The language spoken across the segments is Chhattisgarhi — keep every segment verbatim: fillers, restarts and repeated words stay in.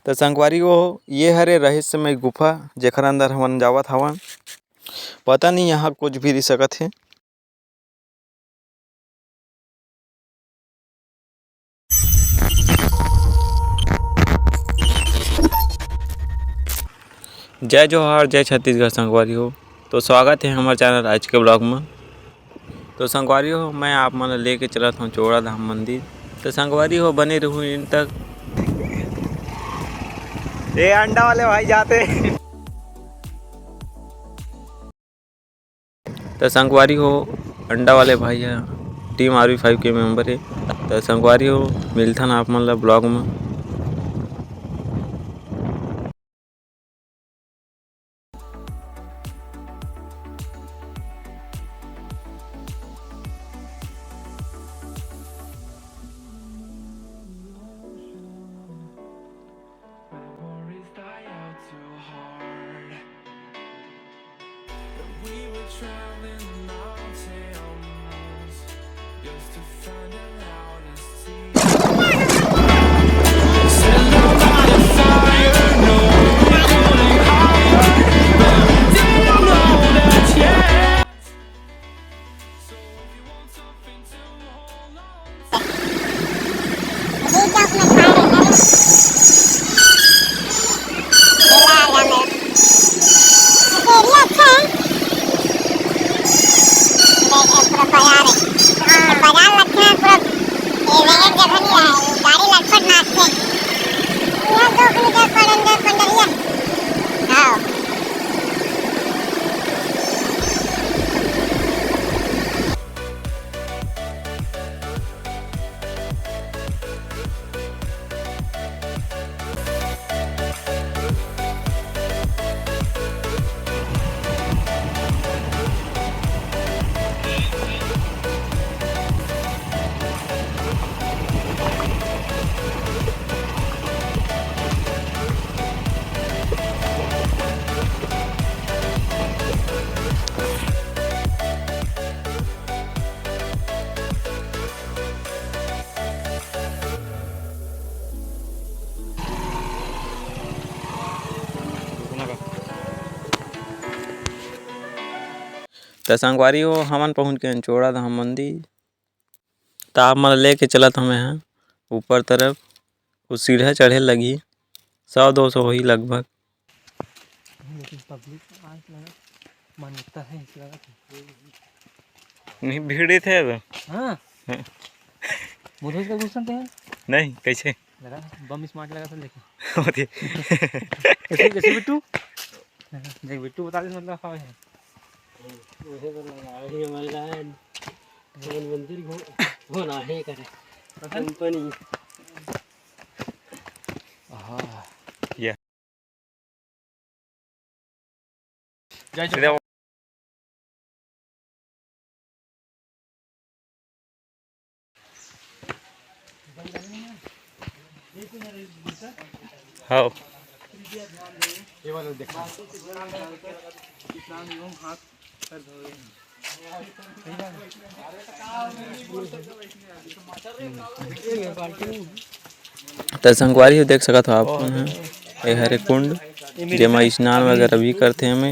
त संगवारी हो, ये हरे रहस्यमय गुफा, जेकर अंदर हमन जावत हवन। पता नहीं यहाँ कुछ भी रह सकत हे। जय जोहार, जय छत्तीसगढ़ संगवारी हो। तो स्वागत है हमारे चैनल आज के ब्लॉग में। तो संगवारी हो, मैं आप मन ल लेके चलत हूँ चोड़ा धाम मंदिर। तो संगवारी हो, बने रहू end तक। ये अंडा वाले भाई जाते। तो संगवारी हो, अंडा वाले भाई ह team R V five के member है। तो संगवारी हो, मिलथन आप मन ला ब्लॉग में। एरिया अच्छा है। देख, पूरा बाजार है। हाँ, बाजार लगता है, पूरा ये जगह नहीं है, गाड़ी लटपट नाचते हैं। यहाँ दो किलोमीटर पड़ेंगे पंडरिया। हाँ। त संगवारी हो, हमन पहुंच गए चोड़ा धाम मंदिर। त आप मन लेके चलत हमें हैं ऊपर तरफ, कुछ सीढ़ा चढ़े लगही, सौ दो सौ होही लगभग। लेकिन पब्लिक आज लगा मान्यता है, इस लगा। नहीं, भीड़ ही थे तो। हाँ। हाँ। मुझे इसका गुस्सा क्या है? नहीं, कैसे? लगा, बम स्मार्ट लगा था, लेकिन। होती। कैसे, कैसे बिट्टू? देख, बिट्टू बता दे, मतलब, हाँ है। वही तो लगा, वही हमारे लायन। कौन मंदिर घो-, घोना है करे। पता नहीं। कंपनी। हाँ। ये। जय सीधा। हाँ। त संगवारी हो, देख सकत हो आप मन ह, ए हरे कुंड, जेमा स्नान वगैरह भी करथे एमे।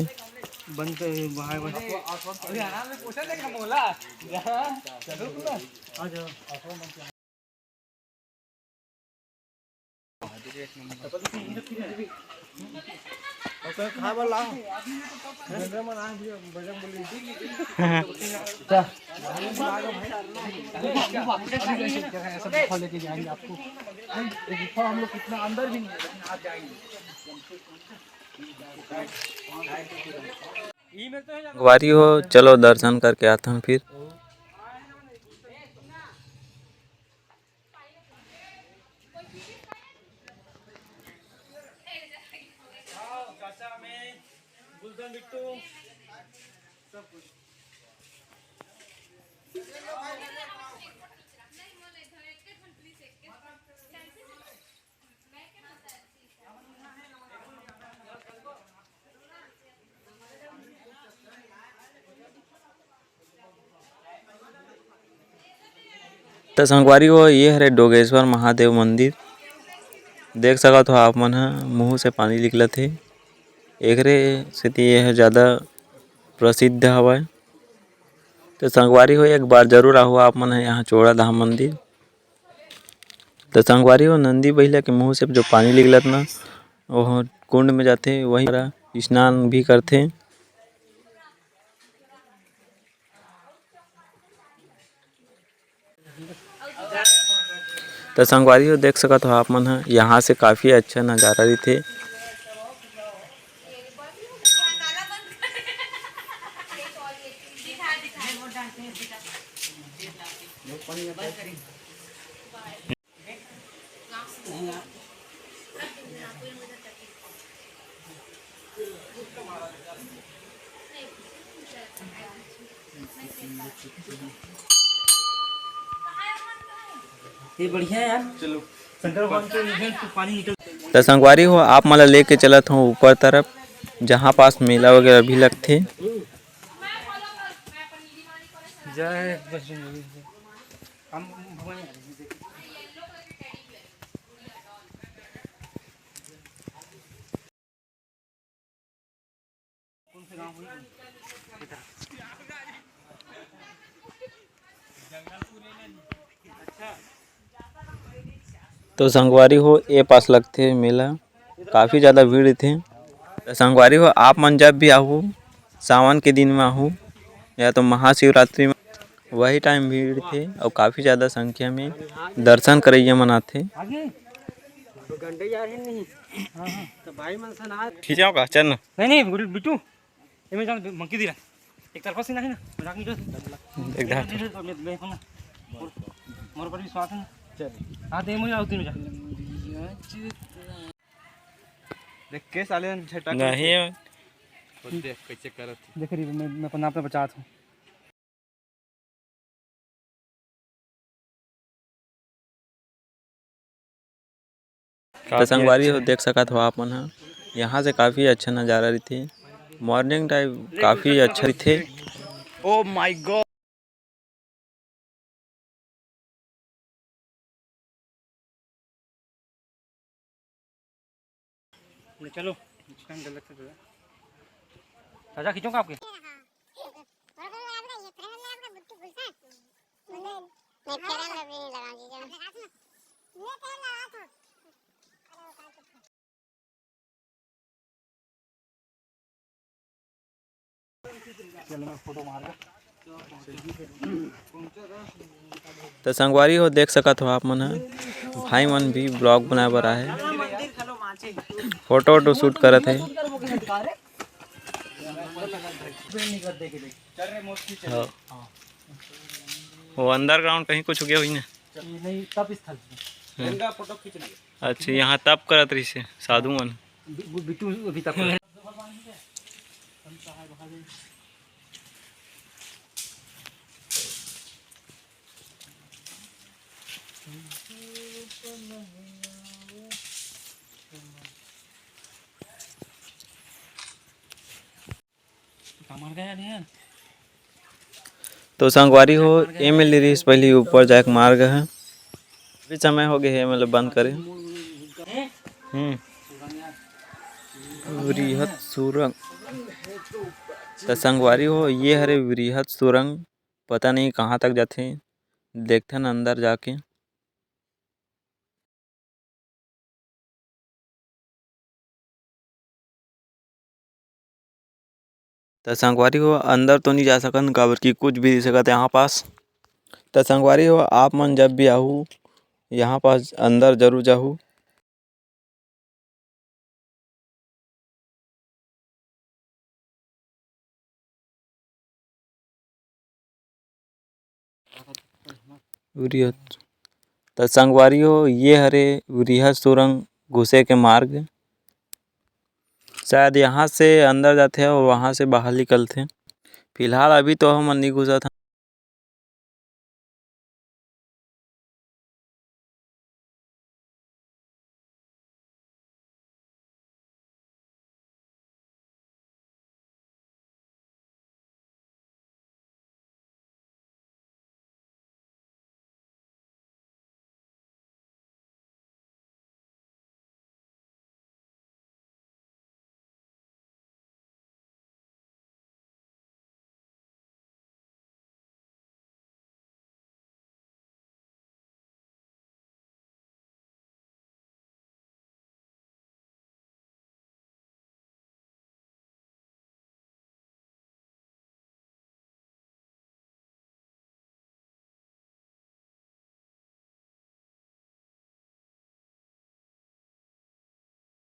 संगवारी हो, चलो दर्शन करके आथन फिर। त संगवारी हो, ये हरे डोगेश्वर महादेव मंदिर। देख सकत हो आप मन ह, मुंह से पानी निकलत हे, एकरे सेती ये ह ज्यादा प्रसिद्ध हवय। तो संगवारी हो, एक बार जरूर आहू आप मन ह यहाँ चोड़ा धाम मंदिर। तो संगवारी हो, नंदी बहिला के मुंह से जो पानी निकलत ना, वो कुंड में जाथे, वही स्नान भी करथे। तो संगवारी हो, देख सकत हो आप मन ह, यहाँ से काफी अच्छा नजारा दिखथे। ये बढ़िया है यार। चलो। शंकर भगवान के event से पानी निकल। तो संगवारी हो, आप मन ला लेके चलत हूँ ऊपर तरफ, जहाँ पास मेला वगैरह भी लगथे। जय बजरंग बली। हम भगवान तो संगवारी हो, ए पास लगथे मेला, काफ़ी ज़्यादा भीड़ रहिथे। तो संगवारी हो, आप मन जब भी आहू, सावन के दिन में आहू या तो महाशिवरात्रि में, वही टाइम भीड़ रहिथे अउ काफ़ी ज़्यादा संख्या में दर्शन करइया मन आथे। खींचाओ का? चल ना। नहीं, नहीं, बिटू, एमे जान मंकी दिला। एक तरफा से नहीं ना, मजाक नहीं कर। एक धार। मैं, मैं, मैं, मोर, मोर पर विश्वास है ना। चल। हाँ, दे मुझे आउती में जा। देख के साले झटा नहीं। देख कैसे करत। देख रही, मैं, मैं अपना आप बचात हूँ। तो संगवारी हो, देख सकत हो आप मन ह, यहाँ से काफ़ी अच्छा नज़ारा रहिथे। Morning time काफ़ी अच्छा रहिथे। Oh my God। ले चलो, इसका गलत से। चाचा खींचो का आपके? तो संगवारी हो, देख सकत हो आप मन ह, भाई मन भी vlog बनाए बर आए हे, photo वोटो shoot करत हे। हाँ। वो underground कहीं कुछ हो गया होही ना। अच्छा, यहाँ तप करत रहिसे साधु मन। तो संगवारी हो, एमे ले रिहिस पहिली ऊपर जाए के मार्ग हे। अभी समय हो गए हे, मतलब बंद करे। हम्म। वृहत सुरंग। तो संगवारी हो, ये हरे वृहत सुरंग, पता नहीं कहाँ तक जाथे, देखथन अंदर जाके। त संगवारी हो, अंदर तो नहीं जा सकन, काबर कि कुछ भी दिख सकत हे यहाँ पास। त संगवारी हो, आप मन जब भी आहू, यहाँ पास अंदर जरूर जाहू। वृहत। त संगवारी हो, ये हरे वृहत सुरंग घुसे के मार्ग। शायद यहाँ से अंदर जाथे और वहाँ से बाहर निकलथे। फिलहाल अभी तो हमन नहीं घुसत हन।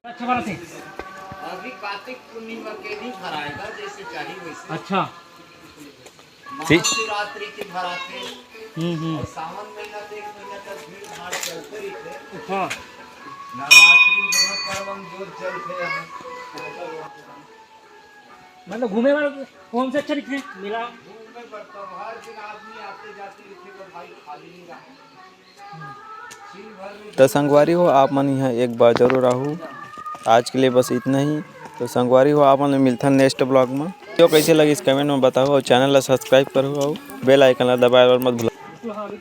अच्छा बनथे। अभी कार्तिक पूर्णिमा के दिन भराएगा, जैसे चाही वैसे। अच्छा। ठीक। महाशिवरात्रि के भराते हम्म हम्म। और सावन महीना तो एक महीना तक भीड़ भाड़ चलते रहते। अच्छा। नवरात्रि में दोनों पर्व में जोत जलते हैं। मतलब घूमे वाले कौन से अच्छा दिखथे मेला? घूमने पर तो हर दिन आदमी आते जाते रहते, तो भाई खाली नहीं रहा। दिन भर में तो संगवारी हो, आप मन यहाँ एक बार जरूर आहू। आज के लिए बस इतना ही। तो संगवारी हो, आप मन ले मिलथन नेक्स्ट ब्लॉग में। तो कैसे लगिस कमेंट में बताओ और चैनल ला सब्सक्राइब करो और बेल आइकन ला दबाए बर मत भूला।